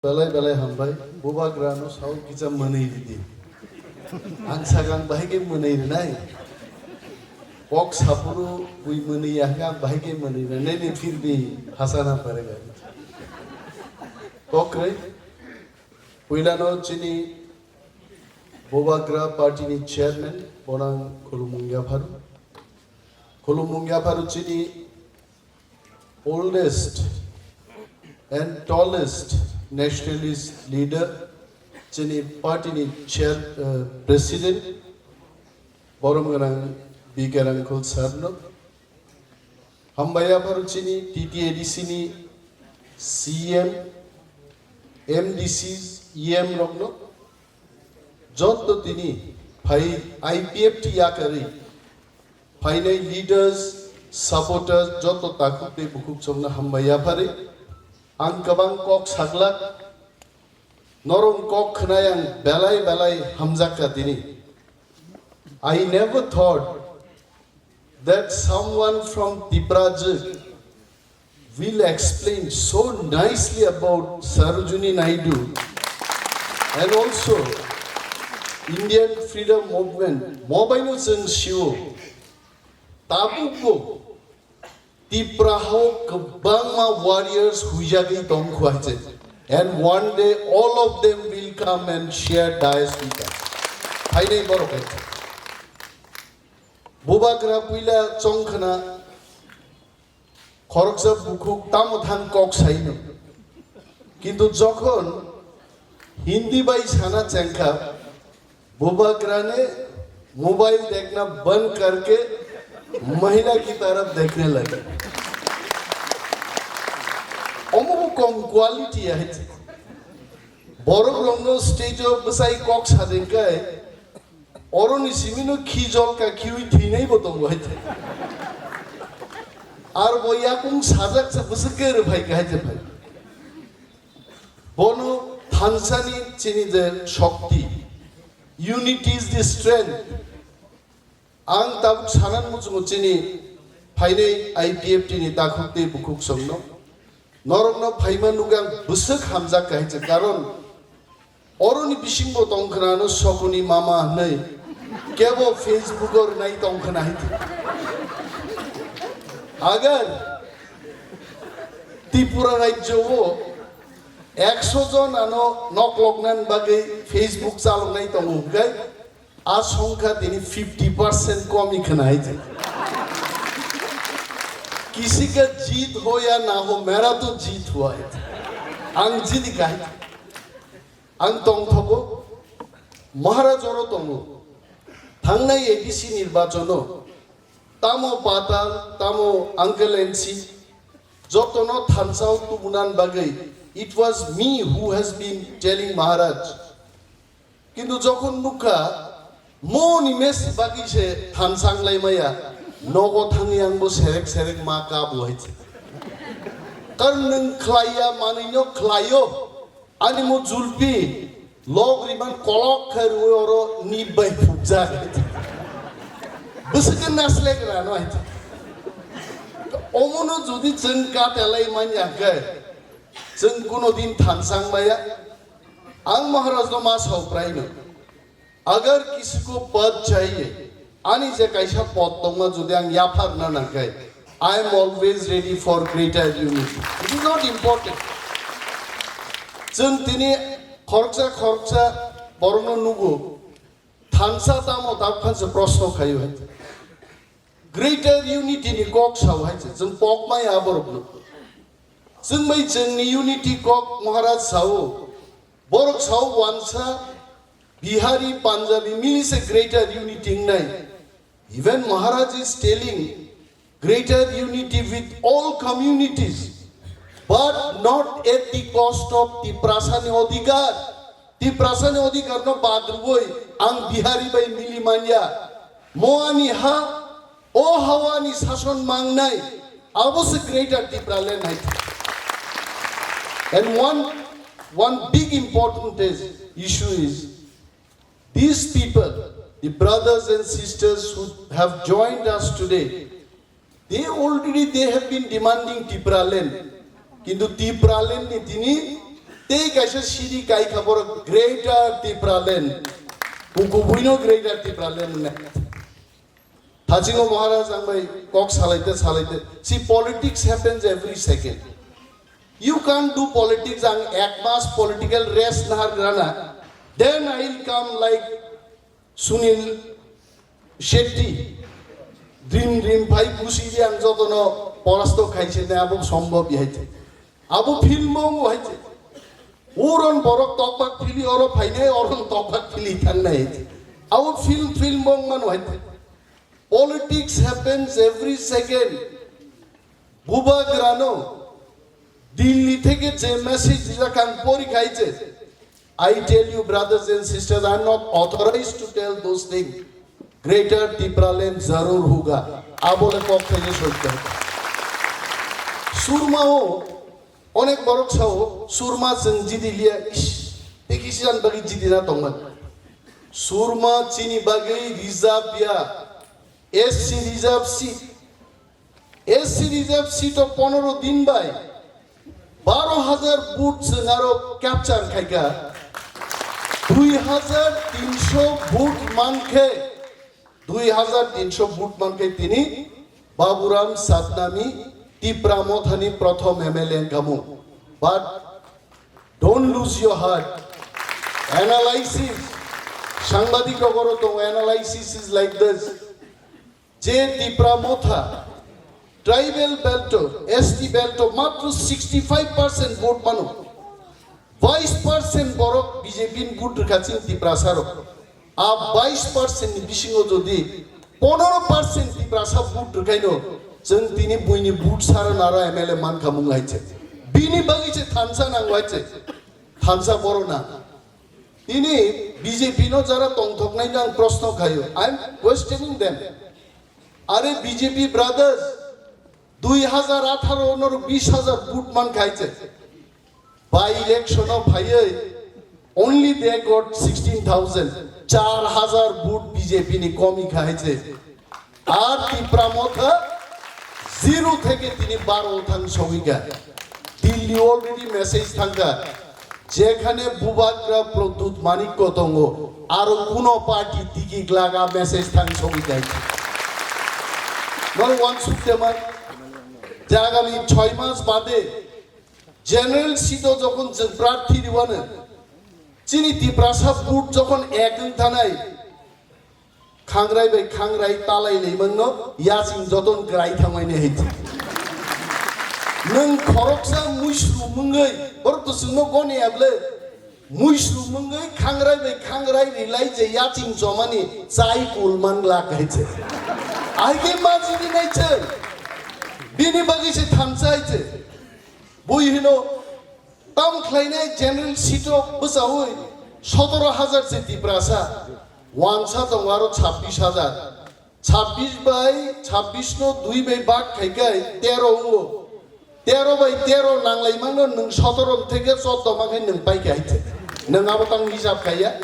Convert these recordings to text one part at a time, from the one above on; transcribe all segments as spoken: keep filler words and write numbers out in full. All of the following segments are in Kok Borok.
Belai belai hambai, bubagra no sao kisa mwnwi ridi. Ang sakang bahai khe mwnwi rwnai. Kok saphuru bui mwnwi ya hwnkhe ang bahai khe mwnwi rwnai ni phir bhi hasana parega. Kok kwrwi, puila no chini bubagra party ni chairman bonang khulumung yapharu. Khulumung yapharu chini oldest and tallest nationalist leader, chini party ni chair, uh, president, borom gwnang B K Rangkhol sir no. Hambai yapharu chini T T A D C ni C M, M D C, E M rok no. Jotto tini phai I P F T yakarwi phainai leaders, supporters, jotto takhuk tei bukhuk chongno hambai yapharwi. Ang kwbang kok saglak, norok kok khwnai ang belai belai hamjakka tini. I never thought that someone from Tiprajwk will explain so nicely about Sarojini Naidu and also Indian freedom movement. Mobaino chwng sio, tabukbo Tipra hao kwbangma warriors huijagwi tongkhu hai se. And one day all of them will come and share dais with us. Phainai borok hai se. Bubagra puila chongkhna khoroksa bukhuk tamo thang kok saino. Kintu jokhon Hindi bai sana chengkha, bubagra ne mobile dekhna band karke mahila ki taraf dekhne lage. Omo bo kom quality hai. Borok rokno stage o bwsai kok sadengkai, oroni simino khi jol ka khiwi thwinai bo tongo hai. Ar bo yakung sajak se bwswk ke rwphai ka hai je phai. Bono thansani chini je shokti. Unity is the strength. Ang tabuk sanan muchungo chini phainai I P F T ni takhuk tei bukhuk songno. Norokno phaima nugwi ang bwswk hamjak kahai se, karon oroni bisingbo tongkhna no sokoni mama hwnwi kebo Facebook o rwnai tongkhna hai. Agar Tripura rajyo o ekso jon ano nokloknani bagwi Facebook chaloknai tongo hwnkhe, a songkha tini fifty percent komi khna hai je. Kisi ka jeet ho ya na ho, mera to jeet hua hai. Ang jidi kahai. Ang tongthogo, Maharaj oro tongo. Thangnai A D C nirbachono tamo Patal, tamo Uncle N C, jotono thansao tubunan bagwi, it was me who has been telling Maharaj. Kintu jokhon nukha, moni mes bagwi se thansa wnglaimaya, nogo thangwi angbo serek serek ma kabo hai se. Karon nwng khlaiya manwino khlaio, ani mo julpi log riman kolok khe rwi oro nip bai phukjak. Bwswk khe naslek rano hai se. Omono jodi chwng katelai manya khe, chwng kuno din thansa wngmaya. Ang Maharaj no ma sao praino, agar kisi ko pad chahiye, ani je kaisa pod tongma jodi ang yapharna nangkhe, I am always ready for greater unity. It is not important. Chwng tini khoroksa khoroksa borokno nugo, thansa tamo tabukhan se proshno khaio hai. Greater unity ni kok sao hai se, chwng pokmaya borokno. Chwng bai chwngni unity kok Maharaj sao. Borok sao wansa Bihari, Punjabi mili se greater unity wngnai. Even Maharaj is telling greater unity with all communities, but not at the cost of Tiprasani odhikar. Tiprasani odhikar no badrwoi ang Bihari bai mili manya. Mo ani ha, o hawani sason mangnai, abo se greater Tipraland hai. And one, one big important is, issue is, these people, the brothers and sisters who have joined us today, they already, they have been demanding Tipraland. Kintu Tipraland ni tini Tei kaisa siri kai kha borok Greater Tipraland. Kukubuino Greater Tipraland hwnwi. Thachingo Maharaj ang bai kok salaite salaite. See, politics happens every second. You can't do politics ang ek mas political rest nahar grana. Then I will come like Sunil Shetty, dream dream phai kusi di ang jotono porasto khaise ne abo sombhob hai te. Abo film bo hai te. Uron borok tokbak phili oro phaine oron tokbak phili thangnai hai te. Abo film film bong mano hai te. Politics happens every second. Bubagrano Delhi theke je message dijak ang pori khai je. I tell you, brothers and sisters, I am not authorized to tell those things. Greater Tipraland zarur hoga. Abole kok theke sotto. Surma o onek borok sao surma chwng jidi liya. Ish, teki sijan bagi jidi na tongman. Surma chini bagi reserve ya. S C reserve seat. S C reserve seat o ponoro din bai baro hajar vote chwng aro capture khaikha. Dui hajar tinsho vote mankhe, dui hajar tinsho vote mankhe tini Baburam Satnami Tipra Mothani prothom M L A wngkhamu. But don't lose your heart. Analysis, sangbadik rogoro tongo, analysis is like this. Je Tipra Motha, tribal belt o, S T belt o, matro sixty five percent vote mano. Bais percent borok B J P ni vote rwkha chini Tiprasa rok. A bais percent ni bisingo jodi ponoro percent Tiprasa vote rwkhaino, chwng tini buini vote sara nara M L A mankha mung hai che. Bini bagwi che thansa nango hai che. Thansa borok na. Tini B J P no jara tongthoknai no ang proshno khaio. I am questioning them. Are B J P brothers, dui hajar atharo noro bish hajar vote man khai che. By election o phaiwi only they got sixteen thousand, char hajar vote B J P ni komi khai che. Ar Tipra Motha zero theke tini baro thang sogika. Delhi already message thangka. Jekhane Bubagra Pradyut Manikya tongo, aro kuno party tiki glaga message thang sogika. Noro wansuk tema. Je agami choi mas bade general seat o jokhon chwng prarthi riwano, chini Tiprasa vote jokhon ek wng thanai, khangrai bai khangrai talai lai mangno yaching joton grai thangmani hai. Nwng khoroksa muisru mungwi, borok to chwngno goni able, muisru mungwi khangrai bai khangrai rilai je yaching chomani chai kul man glak hai che. Aike majini nai che. Bini bagwi se thamsa hai che. Bui hino, tam khlainai general seat o bwchaui sotoro hajar se Tiprasa. Wansa tongo aro chabbish hajar. Chabbish bai, chabbish no dui bai bak khai khai tero wngo. Tero bai tero nanglai mangno nwng sotoro theke choddo ma khai nwng pai khe hai che. Nwng abo tang hisab khaiya.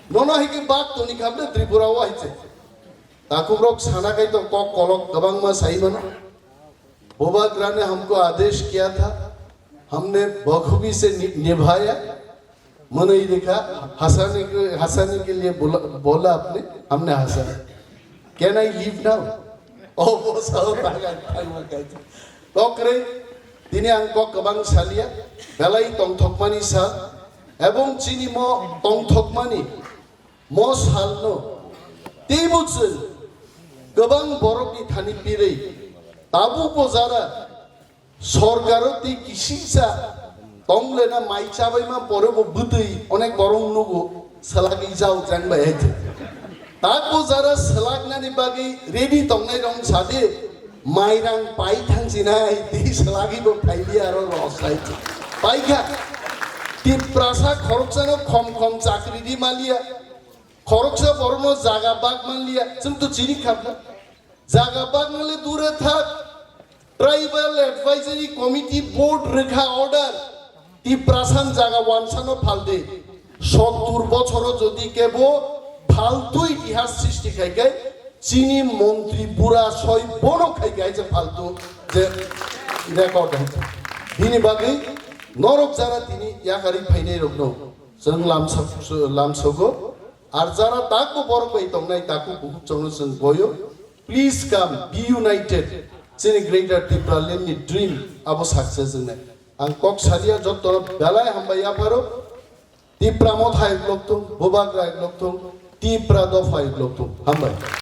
Nono hai khe bak toni khamle Tripura o hai che. Takhuk rok sana khai to kok kolok kwbangma sai mano. Bubagra ne humko aadesh kiya tha, humne bakhubee se ni-, nibhaya. Mane ye dekha, hasane ke, hasane ke liye bola, bola apne, humne hasa. Can I leave now? Oh, bo sao taga, taga, taga. Kokre, tini ang kok kwbang salia, belai tongthokmani sa, ebong chini mo tongthokmani, mo salno teibo chwng kwbang borokni thani pirwi tabukbo jara sorkaro tei kisisa tonglena mai chabaima porebo bwtwi onek borok nugo, swlagwi jao chang bai hai. Takbo jara swlagnani bagwi ready tongnai rok sadi, mairang pai thangsinai tei swlagwi bo phailiya aro rosai paikha. Tiprasa khoroksano khom khom chakri ri maliya, khoroksa borokno jaga bak manliya, chwng to chini khabna. Jaga bak manle dure thak, Tribal Advisory Committee Board rwkha order, Tiprasano jaga wansano phaldi. Sottur bochoro jodi kebo phaltu itihas srishti khai khai, chini montri bura soi bono khai khai je phaltu je record hai. Bini bagwi Norok jara tini yakarwi phainai rokno chwng lamsa-, lamsogo. Ar jara takbo borok bai tongnai, takbo bukhuk chongno chwng boyo. Please come, be united. Chini Greater Tipraland ni dream abo success wngnai. Ang kok salia joto belai hambai yapharo. Tipra Motha iklok thung, Bubagra iklok thung, Tipra Dopha iklok thung. Hambai.